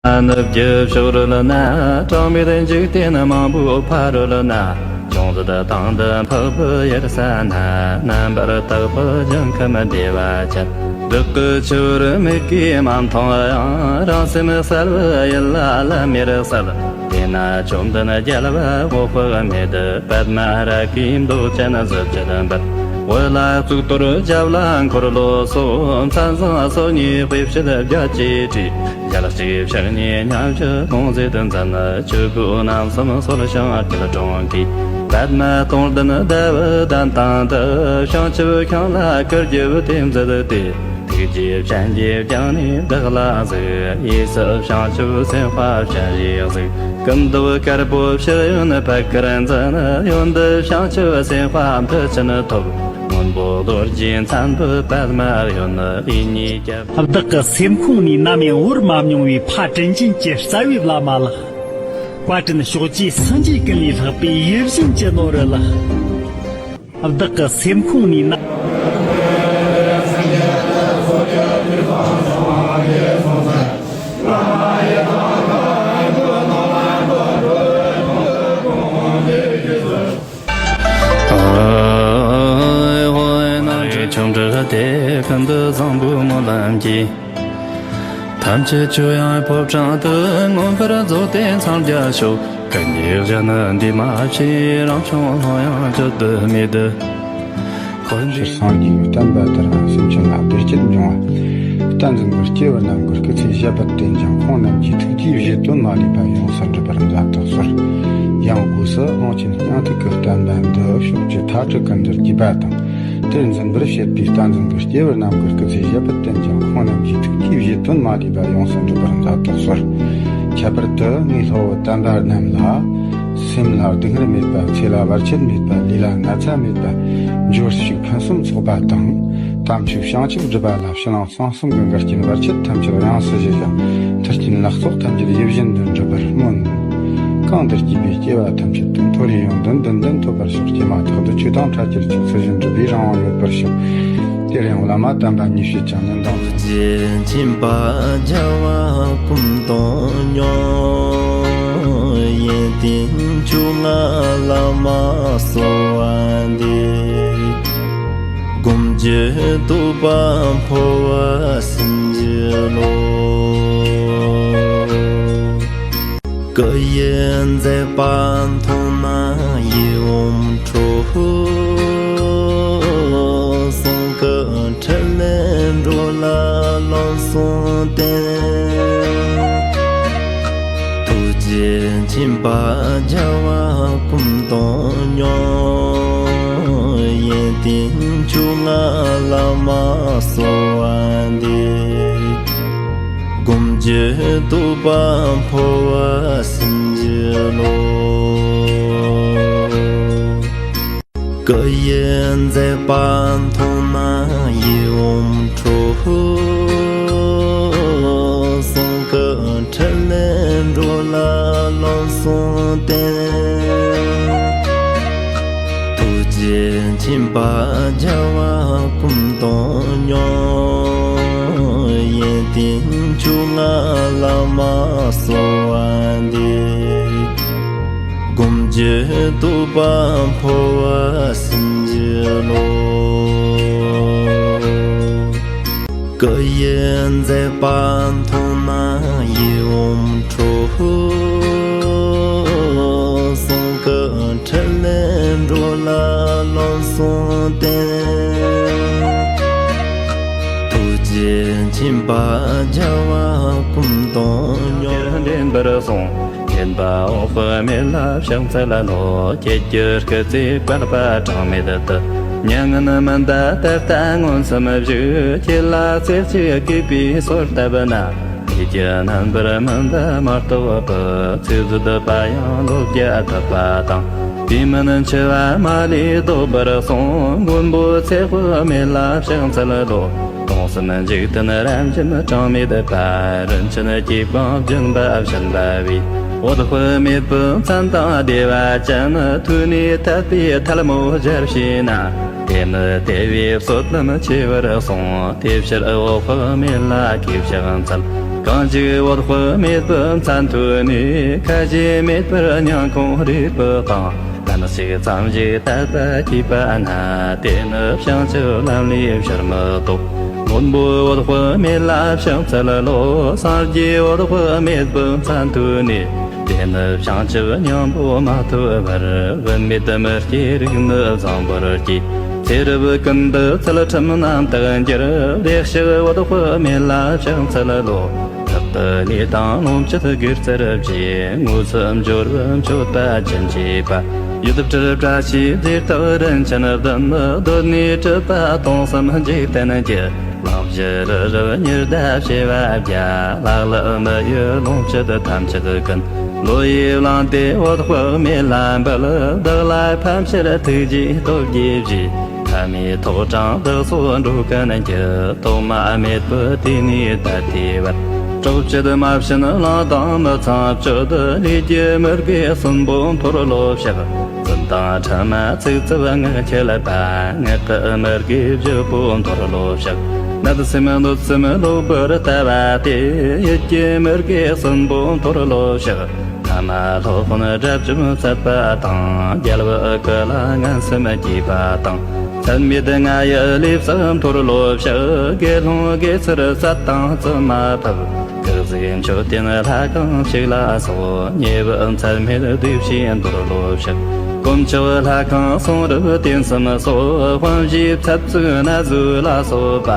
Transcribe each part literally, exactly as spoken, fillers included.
ནུབ་ཀྱི་ཕྱོགས་རོལ་ན། གྲངས་མེད་འཇིག་རྟེན་མང་པོའི་ཕ་རོལ་ན། ཅུང་ཟད་དྭངས་ལྡན་འཕགས་པའི་ཡུལ་ས་ན། རྣམ་པར་དག་པའི་ཞིང་ཁམས་བདེ་བ་ཅན། བདག་གི་ཆུ་བུར་མིག་གིས་མ་མཐོང་ཡང་། རང་སེམས་གསལ་བའི་ཡུལ་ལ་ལམ་མེར་གསལ། དེ་ན་བཅོམ་ལྡན་རྒྱལ་བ་འོད་དཔག་མེད། པདྨ་རཱ་གའི་མདོག་ཅན་གཟི་བརྗིད་འབར། འོད་ལ་གཙུག་ཏོར་རྒྱབ་ལ་འཁོར་ལོ་སོགས། མཚན་བཟང་སོ་གཉིས་དཔེ་བྱད་བརྒྱད་ཀྱིས་བྲིས། ཞལ་གཅིག་ཕྱག་གཉིས་མཉམ་གཞག་ཀུང་ཟད་འཛིན། ཆུ་བོ་རྣམ་གསུམ་སོར་བྱུང་སྐྱིལ་ཀྲུང་གིས། པདྨ་སྟོང་ལྡན་ཟླ་བའི་གདན་སྟེང་དུ། བྱང་ཆུབ་ཤིང་ལ་སྐུ་རྒྱབ་དེ་མཛད་དེ། ཐུགས་རྗེའི་སྤྱན་གྱིས་བརྐྱངས་ནས་བདག་ལ་གཟིགས། གཡས་སུ་བྱང་ཆུབ་སེམས་དཔའ་སྤྱན་རས་གཟིགས། སྐུ་མདོག་དཀར་པོ་ཕྱིར་གཡོན་པད་དཀར་འཛིན། གཡོན་དུ་བྱང་ཆུབ་སེམས་དཔའ་མཐུ་ཆེན་ཐོབ། སྔོན་པོ་རྡོ་རྗེའི་མཚན་དུ་པདྨ་གཡོན། གཡས་གཉིས་རྒྱབ། བདག་གི་སེམས་ཁོང་ནས་ནམ་ཡང་བོར་མ་མྱོང་བའི་ཕ་དྲིན་ཅན་གྱི་རྩ་བའི་བླ་མ་ལགས། བཀའ་དྲིན་ཕྱོགས་བཅུའི་སངས་རྒྱས་ཀུན་ལས་ལྷག་པའི་ཡིད་བཞིན་གྱི་ནོར་བུ་ལགས། བདག་གི་སེམས་ཁོང་ནས་ན། ཆོ་འཕྲུལ་དེ་ཀུན་ཏུ་བཟང་པོའི་སྨོན་ལམ་གྱིས། ཐམས་ཅད་ཆོས་དབྱིངས་ཕོ་བྲང་དུ། མངོན་པར་རྫོགས་ཏེ་འཚང་རྒྱ་ཤོག་ཀུན་གྱི་གཞི་ནི་འདུས་མ་བྱས། རང་བྱུང་ལྷོད་ཡངས་བཅུད་དུ་མེད། ཁོ་སྤྱིར་སངས་རྒྱས་ཀྱི་བསྟན་པ་དེ་རང་སེམས་ཅན་ལ་བདེ་སྐྱིད་འབྱུང་བ། བསྟན་འཛིན་གྱི་སྐྱེས་བུ་རྣམས་ཀྱི་སྐུ་ཚེ་ཞབས་པད་བརྟན་ཅིང་། ཁོང་རྣམས་ཀྱི་ཐུགས་ཀྱི་བཞེད་དོན་མ་ལུས་པ་ཡོངས་སུ་འགྲུབ་པར་མཛད་དུ་གསོལ། ཡང་སྒོས་སུ་དབང་ཆེན་སྙིང་ཐིག་གི་བསྟན་པ་འདི་ཕྱོགས་བཅུའི་མཐའ་དྲུག་ཀུན་ཏུ་རྒྱས་པ་དང་། དེར་འཛིན་པར་བྱེད་པའི་བསྟན་འཛིན་གྱི་སྐྱེས་བུ་རྣམས་ཀྱི་སྐུ་ཚེ་ཞབས་པད་བརྟན་ཅིང་། ཁོང་རྣམས་ཀྱི་ཐུགས་ཀྱི་བཞེད་དོན་མ་ལུས་པ་ཡོངས་སུ་འགྲུབ་པར་མཛད་དུ་གསོལ། ཁྱད་པར་དུ་ངས་སློབ་བུ་དམ་པ་རྣམས་ལ། སེམས་ལ་སྡུག་བསྔལ་མེད་པ། ཚེ་ལ་བར་ཆད་མེད་པ། ལུས་ལ་ན་ཚ་མེད་པ། འབྱོར་ཕྱུག་ཕུན་སུམ་ཚོགས་པ་དང་། དམ་ཆོས་བྱང་ཆུབ་སྒྲུབ་པ་ལ་ཕྱི་ནང་གསང་གསུམ་གྱི་འགལ་རྐྱེན་བར་ཆད་ཐམས་ཅད་དབྱིངས་སུ་ཞི་ཞིང་། མཐུ་རྐྱེན་ལེགས་ཚོགས་ཐམས་ཅད་ཡིད་བཞིན་དུ་འགྲུབ་པར་སྨོན། གང་དུ་སྐྱེས་པའི་སྐྱེ་བ་ཐམས་ཅད་དུ། མཐོ་རིས་ཡོན་ཏན་བདུན་ལྡན་ཐོབ་པར་ཤོག་སྐྱེས་མ་ཐག་ཏུ་ཆོས་དང་ཕྲད་ཀྱི་ཚུལ་བཞིན་སྒྲུབ་པའི་རང་དབང་ཡོད་པར་ཤོག་དེར་ཡང་བླ་མ་དམ་པ་ཉིད་བྱེད་ཅིང་། ཉན་དང་། རྗེ་མཁྱེན་པ་རྒྱལ་བ་ཀུན་སྟོང་ཉོན། ཡོན་ཏན་བཅོ་ལྔ་བླ་མ་གསོལ་བ་འདེབས། སྒོམ་རྒྱུད་རྟོགས་པ་འཕོ་བ་སེམས་ཀྱི་བློ། སྐུ་ཡི་མཛད་པ་མཐོང་ན་ཡིད་འོང་འཕྲོ། གསུང་གི་ཕྲིན་ལས་འགྲོ་ལ་ལམ་གསུམ་བསྟན། ཐུགས་རྗེ་མཁྱེན་པ་རྒྱལ་བ་ཀུན་སྟོང་ཉོན། ཡོན་ཏན་བཅོ་ལྔ་བླ་མ་གསོལ་བ་འདེབས། སྒོམ་རྒྱུད་རྟོགས་པ་འཕོ་བ་སེམས་ཀྱི་བློ། སྐུ་ཡི་མཛད་པ་མཐོང་ན་ཡིད་འོང་འཕྲོ། གསུང་གི་ཕྲིན་ལས་འགྲོ་ལ་ལམ་གསུམ་བསྟན། ཐུགས་རྗེ་མཁྱེན་པ་རྒྱལ་བ་ཀུན་སྟོང་ཉོན། ཡོན་ཏན་བཅོ་ལྔ་བླ་མ་གསོལ་བ་འདེབས། སྒོམ་རྒྱུད་རྟོགས་པ་འཕོ་བ་སེམས་ཀྱི་བློ། སྐུ་ཡི་མཛད་པ་མཐོང་ན་ཡིད་འོང་འཕྲོ། གསུང་གི་ཕྲིན་ལས་འགྲོ་ལ་ལམ་གསུམ་བསྟན། ཐུགས་རྗེ་མཁྱེན་པ་རྒྱལ་བ་ཀུན་སྟོང་ཉོན། འདྲེན་པར་གསུངས། སྦྱིན་པ་འོག་གི་མེ་ལ་ཕྱག་འཚལ་ལོ། ཁྱེད་ཀྱི་སྐུ་ཚེ་བསྐལ་པ་གྲངས་མེད་དུ། མྱ་ངན་མི་འདའ་ད་ལྟ་མངོན་སུམ་བཞུགས། ཁྱེད་ལ་རྩེ་གཅིག་གུས་པས་གསོལ་བཏབ་ན། ཁྱེད་ཀྱི་རྣམ་པར་མི་འདའ་མ་གཏོགས་པའི། ཚེ་ཟད་པ་ཡང་ལོ་བརྒྱ་ཐུབ་པ་དང་། དུས་མིན་འཆི་བ་མ་ལུས་བཟློག་པར་གསུངས། མགོན་པོ་ཚེ་དཔག་མེད་ལ་ཕྱག་འཚལ་ལོ། སྟོང་གསུམ་འཇིག་རྟེན་རབ་འབྱམས་གྲངས་མེད་པ། རིན་ཆེན་གྱིས་གང་བརྒྱན་པ་བྱིན་པ་བས། འོད་དཔག་མེད་པའི་མཚན་དང་བདེ་བ་ཅན། ཐོས་ནས་ཐད་པའི་ཐལ་མོ་སྦྱར་བྱས་ན། དེ་ནི་དེ་བས་བསོད་ནམས་ཆེ་བར་གསུངས། དེ་ཕྱིར་འོད་དཔག་མེད་ལ་གུས་ཕྱག་འཚལ། གང་ཞིག་འོད་དཔག་མེད་པའི་མཚན་ཐོས་ནས། ཁ་ཞེ་མེད་པར་སྙིང་ཁོང་རུས་པའི་གཏིང་། གང་ཞིག་ཙམ་ཞིག་དད་པ་སྐྱེས་པ་ན། དེ་ནི་བྱང་ཆུབ་ལམ་ལས་ཕྱིར་མི་ལྡོག། སྔོན་པོའི་འོད་དཔག་མེད་ལ་ཕྱག་འཚལ་ལོ། སངས་རྒྱས་འོད་དཔག་མེད་པའི་མཚན་ཐོས་ནས། དེ་ནི་བྱང་ཆུབ་སྙིང་པོ་མ་ཐོབ་བར། བུད་མེད་མི་སྐྱེ་རིགས་ནི་བཟང་པོར་སྐྱེ། ཚེ་རབས་ཀུན་ཏུ་ཚུལ་ཁྲིམས་རྣམ་དག་འགྱུར། བདེ་གཤེགས་འོད་དཔག་མེད་ལ་ཕྱག་འཚལ་ལོ། བདག་ཏུ་ལས་དང་ལོངས་སྤྱོད་དགེ་རྩར་བཅས། དངོས་སུ་འབྱོར་བའི་མཆོད་པ་ཅི་མཆིས་པ། ཡིད་སྤྲུལ་བཀྲ་ཤིས་རྫས་རྟགས་རིན་ཆེན་བདུན། གདོད་ནས་གྲུབ་པ་སྟོང་གསུམ་འཇིག་རྟེན་གྱི། གླིང་བཞི་རི་རབ་ཉི་ཟླ་བྱེ་བ་བརྒྱ། ལྷ་ཀླུ་མི་ཡི་ལོངས་སྤྱོད་ཐམས་ཅད་ཀུན། བློ་ཡིས་བླངས་ཏེ་འོད་དཔག་མེད་ལ་འབུལ། བདག་ལ་ཕན་ཕྱིར་ཐུགས་རྗེའི་སྟོབས་ཀྱིས་བཞེས། ཕ་མའི་ཐོག་དྲངས་བདག་སོགས་འགྲོ་ཀུན་གྱི། ཐོག་མ་མེད་པའི་དུས་ནས་ད་ལྟའི་བར། གྲོགས་བྱེད་མ་བྱིན་བླངས་དང་མི་ཚངས་སྤྱོད། ལས་ཀྱི་མི་དགེ་གསུམ་པོ་མཐོལ་ལོ་བཤགས། རྫུན་དང་ཕྲ་མ་ཚིག་རྩུབ་ངག་འཁྱལ་པ། ངག་གི་མི་དགེ་བཞི་པོ་མཐོལ་ལོ་བཤགས། བརྣབ་སེམས་གནོད་སེམས་ལོག་པར་ལྟ་བ་སྟེ། ཡིད་ཀྱི་མི་དགེ་གསུམ་པོ་མཐོལ་ལོ་བཤགས། ཕ་མ་སློབ་དཔོན་དགྲ་བཅོམ་བསད་པ་དང་། རྒྱལ་བུ་ཀུ་ལ་ངན་སེམས་བསྐྱེད་པ་དང་། ཚད་མེད་ལྔ་ཡི་ལས་བསགས་མཐོལ་ལོ་བཤགས། དགེ་སློང་དགེ་ཚུལ་བསད་དང་བཙུན་མ་ཕབ། སྐུ་གཟུགས་མཆོད་རྟེན་ལྷ་ཁང་བཤིག་ལ་སོགས། ཉེ་བའི་མཚམས་མེད་སྡིག་བྱས་མཐོལ་ལོ་བཤགས། དཀོན་མཆོག་ལྷ་ཁང་གསུང་རབ་རྟེན་གསུམ་སོགས། དཔང་བཞིའི་ཚབ་བཙུགས་ན་ཟུག་ལ་སོགས་པ།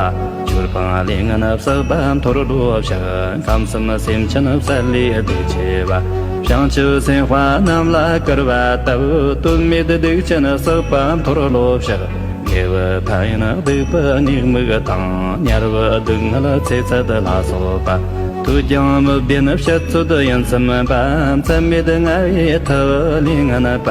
ཆོས་སྤང་ལས་ངན་བསགས་པ་མཐོལ་ལོ་བཤགས། ཁམས་གསུམ་སེམས་ཅན་བསད་ལས་སྡིག་ཆེ་བ། བྱང་ཆུབ་སེམས་དཔའ་རྣམས་ལ་སྐུར་བ་བཏབ། དོན་མེད་སྡིག་ཅན་བསགས་པ་མཐོལ་ལོ་བཤགས། དགེ་བའི་ཕན་ཡོན་སྡིག་པའི་ཉེས་དམིགས་དང་། དམྱལ་བའི་སྡུག་བསྔལ་ཚེ་ཚད་ལ་སོགས་པ། ཐོས་ཀྱང་མི་བདེན་བཤད་ཚོད་ཡིན་བསམ་པ། མཚམས་མེད་ལྔ་བའི་ཐབས་ལས་ངན་པ།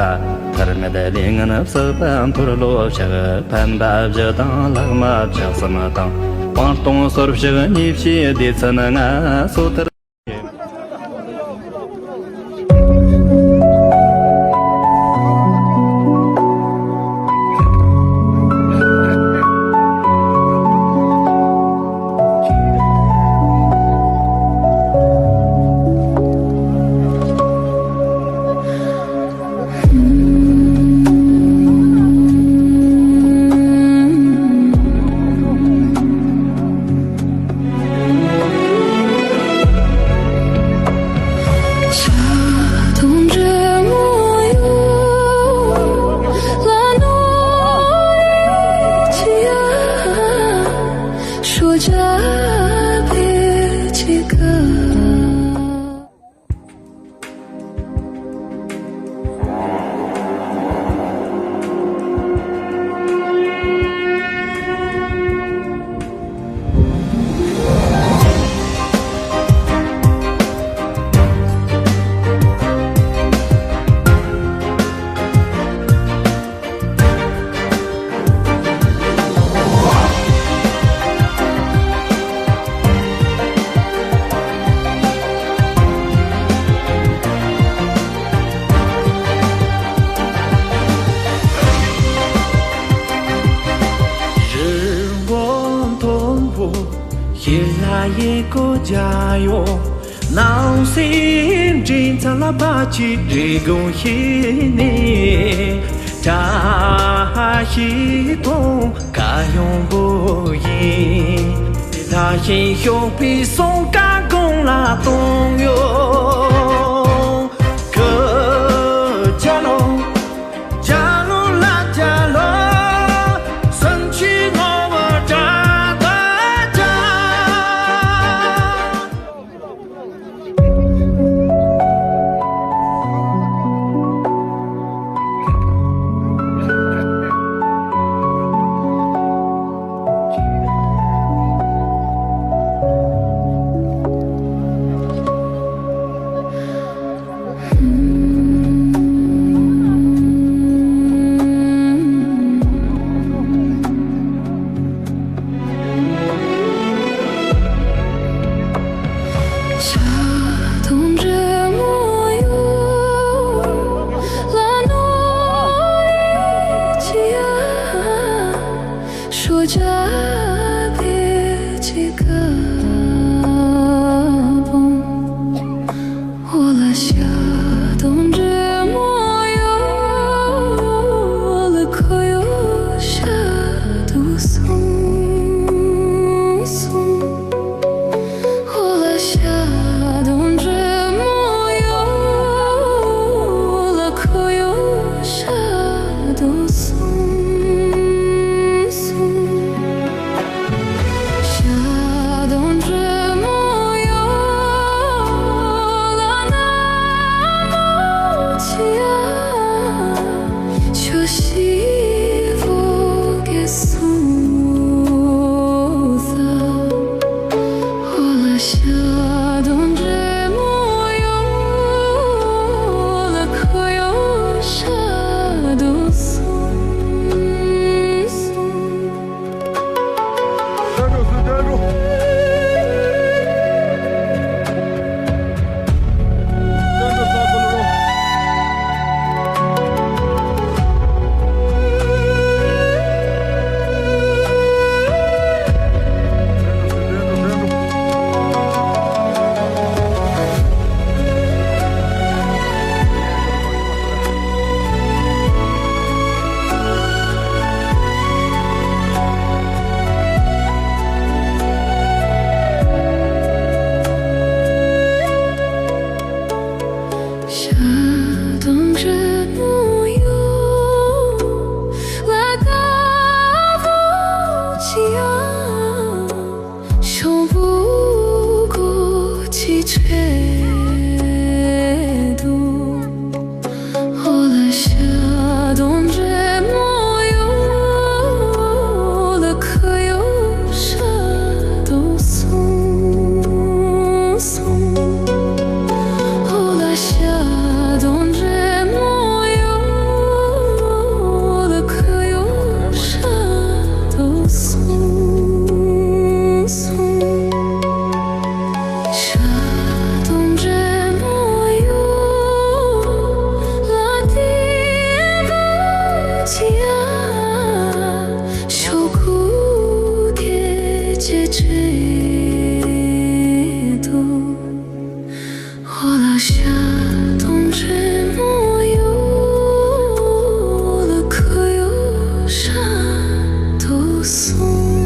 ཐར་མེད་ལས་ངན་བསགས་པ་མཐོལ་ལོ་བཤགས། ཕན་པ་བཞི་དང་ལྷག་མ་བཅུ་གསུམ་དང་། སྤང་ལྟུང་སོར་བཤགས་ཉེས་བྱས་སྡེ་ཚན་ལྔ། སོ་ཐར། རི་མགོ་མཐོན་པོ་ཞི་ལྷ་ཡི་གོ་ཇ་ཡོ། ནང་སེམས་དྲིན་ཚ་ལ་བ་ཅི་རི་གོང་ཞི་ནི། བཀྲ་ཤིས་དང་བཀའ་ཡོང་པོ་ཡིན། ད་ཤིང་ཤོག་པའི་སོང་ཀ་གོང་ལ་གཏོང་ཡོད། ཀུ་ཅ་ལོ། ཅ་ལོ་ལ་ཅ་ལོ། སུམ་ཅུ་ནོར་བུ་དྲ་ད་ཅ། འོ་ལ་ཤ་དང་འདྲེ་མོ་ཡོད་ལ་ཁོ་ཡོད་ཤ་དུ་སོང་།